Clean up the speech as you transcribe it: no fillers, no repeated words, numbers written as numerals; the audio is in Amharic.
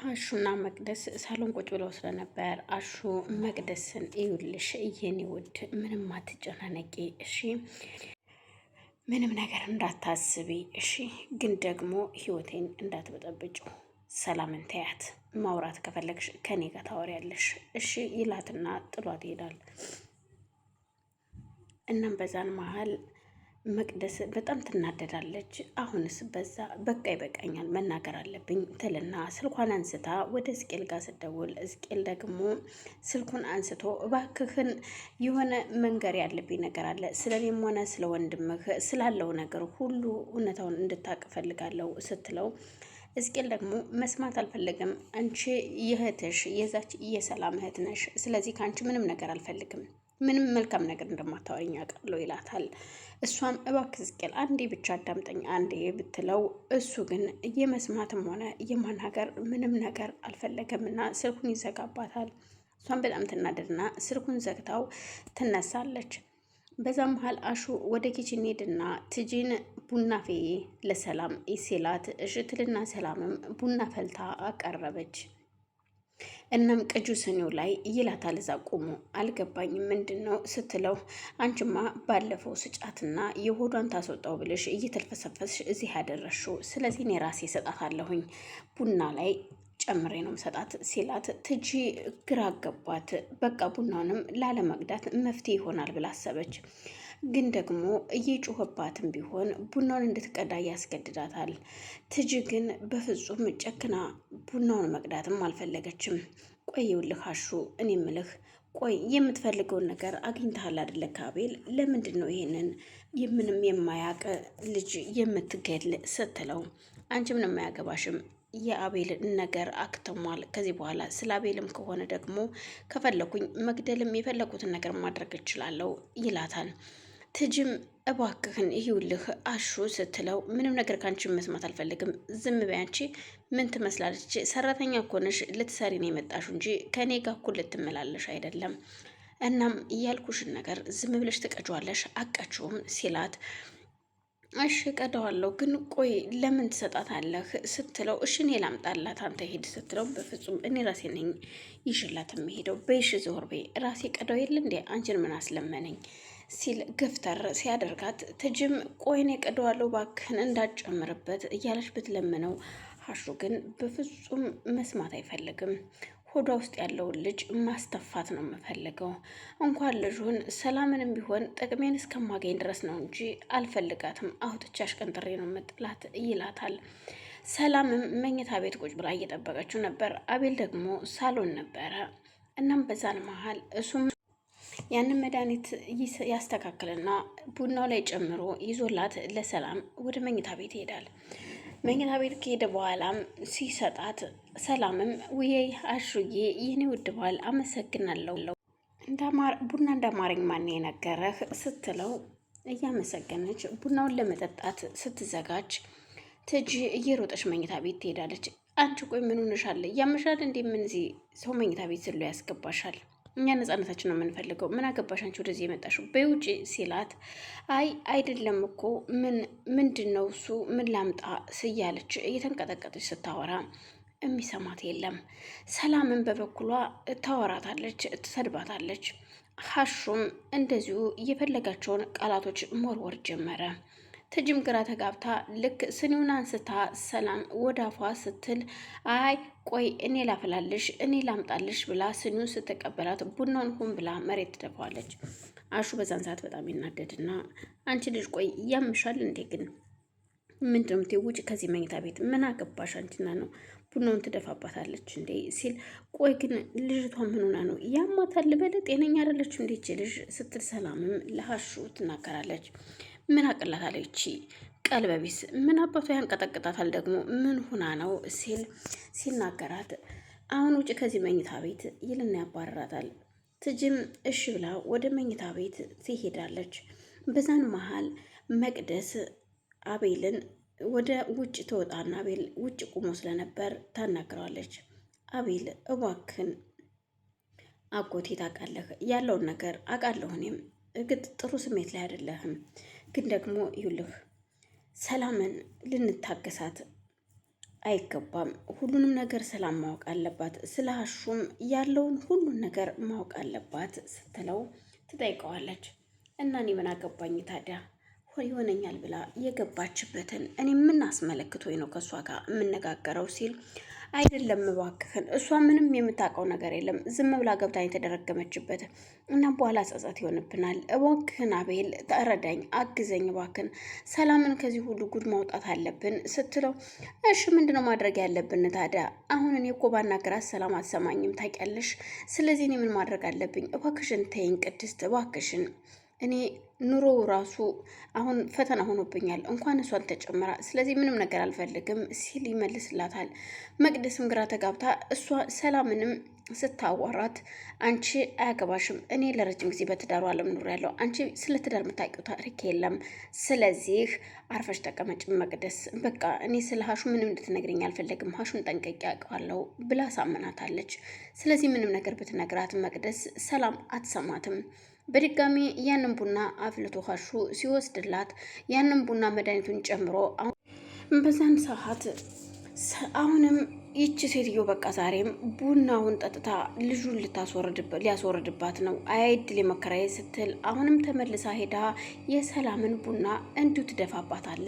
አሹና መቅደስ ሳሎን ቁጭ ብለው ስለነበር አሹ መቅደስን እዩልሽ የኔ ውድ ምንም አትጨናነቂ እሺ፣ ምንም ነገር እንዳታስቢ እሺ፣ ግን ደግሞ ህይወቴን እንዳትበጠብጭው ሰላምን ተያት፣ ማውራት ከፈለግሽ ከኔ ጋር ታወሪያለሽ እሺ ይላትና ጥሏት ይሄዳል። እናም በዛን መሀል መቅደስ በጣም ትናደዳለች። አሁንስ በዛ በቃ ይበቃኛል፣ መናገር አለብኝ ትልና ስልኳን አንስታ ወደ እዝቅኤል ጋር ስትደውል እዝቅኤል ደግሞ ስልኩን አንስቶ እባክህን የሆነ መንገር ያለብኝ ነገር አለ፣ ስለኔም ሆነ ስለ ወንድምህ ስላለው ነገር ሁሉ እውነታውን እንድታቅ እፈልጋለሁ ስትለው እዝቅኤል ደግሞ መስማት አልፈለግም። አንቺ የእህትሽ የዛች የሰላም እህት ነሽ። ስለዚህ ከአንቺ ምንም ነገር አልፈልግም ምንም መልካም ነገር እንደማታወሪኝ አውቃለሁ ይላታል። እሷም እባክህ ሕዝቅኤል አንዴ ብቻ አዳምጠኝ አንዴ ብትለው እሱ ግን የመስማትም ሆነ የማናገር ምንም ነገር አልፈለገምና ስልኩን ይዘጋባታል። እሷም በጣም ትናደድና ስልኩን ዘግታው ትነሳለች። በዛ መሀል አሹ ወደ kitchen ሄድና ትጂን ቡና ፌ ለሰላም ሲላት እሺ ትልና ሰላምም ቡና ፈልታ አቀረበች። እናም ቅጁ ስኒው ላይ ይላታል። እዛ ቆሞ አልገባኝም ምንድን ነው ስትለው፣ አንቺማ ባለፈው ስጫትና የሆዷን ታስወጣው ብልሽ እየተልፈሰፈስሽ እዚህ ያደረሽው፣ ስለዚህ እኔ ራሴ እሰጣታለሁኝ ቡና ላይ ጨምሬ ነው ሰጣት ሲላት፣ ትጂ ግራ ገባት። በቃ ቡናውንም ላለመቅዳት መፍትሄ ይሆናል ብላ አሰበች። ግን ደግሞ እየጮኸባትም ቢሆን ቡናውን እንድትቀዳ ያስገድዳታል። ትጂ ግን በፍጹም ጨክና ቡናውን መቅዳትም አልፈለገችም። ቆይ ይኸውልህ አሹ፣ እኔ ምልህ ቆይ የምትፈልገውን ነገር አግኝተሃል አይደለ? ከአቤል ለምንድን ነው ይሄንን የምንም የማያውቅ ልጅ የምትገድል ስትለው፣ አንቺ ምንም አያገባሽም የአቤል ነገር አክትሟል። ከዚህ በኋላ ስለ አቤልም ከሆነ ደግሞ ከፈለኩኝ መግደልም የፈለኩትን ነገር ማድረግ እችላለሁ ይላታል። ትጅም እባክህን ይኸውልህ አሹ ስትለው ምንም ነገር ከአንቺ መስማት አልፈልግም፣ ዝም በይ አንቺ ምን ትመስላለች? ሰራተኛ እኮ ነሽ፣ ልትሰሪ ነው የመጣሹ እንጂ ከእኔ ጋር እኩል ልትመላለሽ አይደለም። እናም እያልኩሽን ነገር ዝም ብለሽ ትቀጇዋለሽ፣ አቀችውም ሲላት እሺ ቀደዋለሁ፣ ግን ቆይ ለምን ትሰጣታለህ ስትለው፣ እሺ እኔ ላምጣላት አንተ ሄድ ስትለው፣ በፍጹም እኔ ራሴ ነኝ ይሽላት የምሄደው፣ በይሽ ዞር በይ ራሴ ቀደው የለ እንዴ አንቺን ምን አስለመነኝ ሲል ገፍተር ሲያደርጋት፣ ትጅም ቆይ እኔ ቀደዋለሁ እባክህን እንዳጨምርበት እያለች ብትለምነው፣ ሀሹ ግን በፍጹም መስማት አይፈልግም። ሆዷ ውስጥ ያለውን ልጅ ማስተፋት ነው የምፈልገው። እንኳን ልጁን ሰላምንም ቢሆን ጥቅሜን እስከማገኝ ድረስ ነው እንጂ አልፈልጋትም፣ አውጥቼ አሽቀንጥሬ ነው የምጥላት ይላታል። ሰላምም መኝታ ቤት ቁጭ ብላ እየጠበቀችው ነበር። አቤል ደግሞ ሳሎን ነበረ። እናም በዛን መሀል እሱም ያንን መድኃኒት ያስተካክልና ቡናው ላይ ጨምሮ ይዞላት ለሰላም ወደ መኝታ ቤት ይሄዳል። መኝታ ቤት ከሄደ በኋላም ሲሰጣት ሰላምም ውዬ አሹዬ የኔ ውድ ባል አመሰግናለሁ፣ ቡና እንዳማረኝ ማን የነገረህ ስትለው እያመሰገነች ቡናውን ለመጠጣት ስትዘጋጅ ትጂ እየሮጠች መኝታ ቤት ትሄዳለች። አንቺ ቆይ ምን ሆነሻል? ያመሻል እንዴ? ምን እዚህ ሰው መኝታ ቤት ስሎ ያስገባሻል? እኛ ነጻነታችን ነው የምንፈልገው። ምን አገባሽ አንቺ ወደዚህ የመጣሽው? በውጭ ሲላት አይ አይደለም እኮ ምን ምንድን ነው እሱ ምን ላምጣ ስያለች እየተንቀጠቀጠች ስታወራ የሚሰማት የለም። ሰላምን በበኩሏ ታወራታለች፣ ትሰድባታለች። ሀሹም እንደዚሁ የፈለጋቸውን ቃላቶች መወርወር ጀመረ። ትጅም ግራ ተጋብታ ልክ ስኒውን አንስታ ሰላም ወደ አፏ ስትል አይ ቆይ እኔ ላፍላልሽ እኔ ላምጣልሽ ብላ ስኒውን ስትቀበላት ቡናውን ሁን ብላ መሬት ትደፋዋለች። አሹ በዛን ሰዓት በጣም ይናደድና አንቺ ልጅ ቆይ ያምሻል እንዴ ግን ምንድን ነው የምትይው? ውጭ ከዚህ መኝታ ቤት ምን አገባሽ አንቺና ነው ቡናውን ትደፋባታለች እንዴ ሲል፣ ቆይ ግን ልጅቷ ምን ሆና ነው ያማታል? ልበል ጤነኛ አይደለች እንዴ ይቺ ልጅ ስትል ሰላምም ለሀሹ ትናገራለች። ምን አቅላታለች ይቺ ቀልበቢስ ምን አባቷ ያንቀጠቅጣታል ደግሞ ምን ሁና ነው ሲል ሲናገራት፣ አሁን ውጭ ከዚህ መኝታ ቤት ይልና ያባረራታል። ትጅም እሺ ብላ ወደ መኝታ ቤት ትሄዳለች። በዛን መሀል መቅደስ አቤልን ወደ ውጭ ትወጣና አቤል ውጭ ቁሞ ስለነበር ታናግረዋለች። አቤል እባክን አጎቴ ታውቃለህ ያለውን ነገር አውቃለሁ። እኔም እርግጥ ጥሩ ስሜት ላይ አይደለህም፣ ግን ደግሞ ይኸውልህ ሰላምን ልንታገሳት አይገባም። ሁሉንም ነገር ሰላም ማወቅ አለባት፣ ስለ ሀሹም ያለውን ሁሉን ነገር ማወቅ አለባት ስትለው ትጠይቀዋለች። እና እኔ ምን አገባኝ ታዲያ ይሆነኛል ብላ የገባችበትን እኔ ምን አስመለክቶኝ ነው ከእሷ ጋር የምነጋገረው ሲል አይደለም እባክህን፣ እሷ ምንም የምታውቀው ነገር የለም ዝም ብላ ገብታ የተደረገመችበት እና በኋላ ጸጸት ይሆንብናል። እባክህን አቤል ተረዳኝ፣ አግዘኝ፣ እባክህን ሰላምን ከዚህ ሁሉ ጉድ ማውጣት አለብን ስትለው፣ እሺ ምንድነው ማድረግ ያለብን ታዲያ? አሁን እኔ እኮ ባናገራት ሰላም አትሰማኝም ታውቂያለሽ። ስለዚህ እኔ ምን ማድረግ አለብኝ? እባክሽን ተይኝ ቅድስት፣ እባክሽን እኔ ኑሮው ራሱ አሁን ፈተና ሆኖብኛል፣ እንኳን እሷን ተጨምራ፣ ስለዚህ ምንም ነገር አልፈልግም ሲል ይመልስላታል። መቅደስም ግራ ተጋብታ እሷ ሰላምንም ስታዋራት አንቺ አያገባሽም፣ እኔ ለረጅም ጊዜ በትዳሩ ዓለም ኑሮ ያለው አንቺ ስለ ትዳር የምታውቂው ታሪክ የለም። ስለዚህ አርፈሽ ተቀመጭ መቅደስ፣ በቃ እኔ ስለ ሀሹ ምንም እንድትነግረኝ አልፈለግም፣ ሀሹን ጠንቅቄ አውቀዋለሁ ብላ ሳምናታለች። ስለዚህ ምንም ነገር ብትነግራት መቅደስ ሰላም አትሰማትም። በድጋሚ ያንን ቡና አፍልቶ ሀሹ ሲወስድላት ያንን ቡና መድኃኒቱን ጨምሮ በዛን ሰዓት አሁንም ይቺ ሴትዮ በቃ ዛሬም ቡናውን ጠጥታ ልጁን ሊያስወርድባት ነው። አይድል የመከራዬ ስትል አሁንም ተመልሳ ሄዳ የሰላምን ቡና እንዲሁ ትደፋባታለች።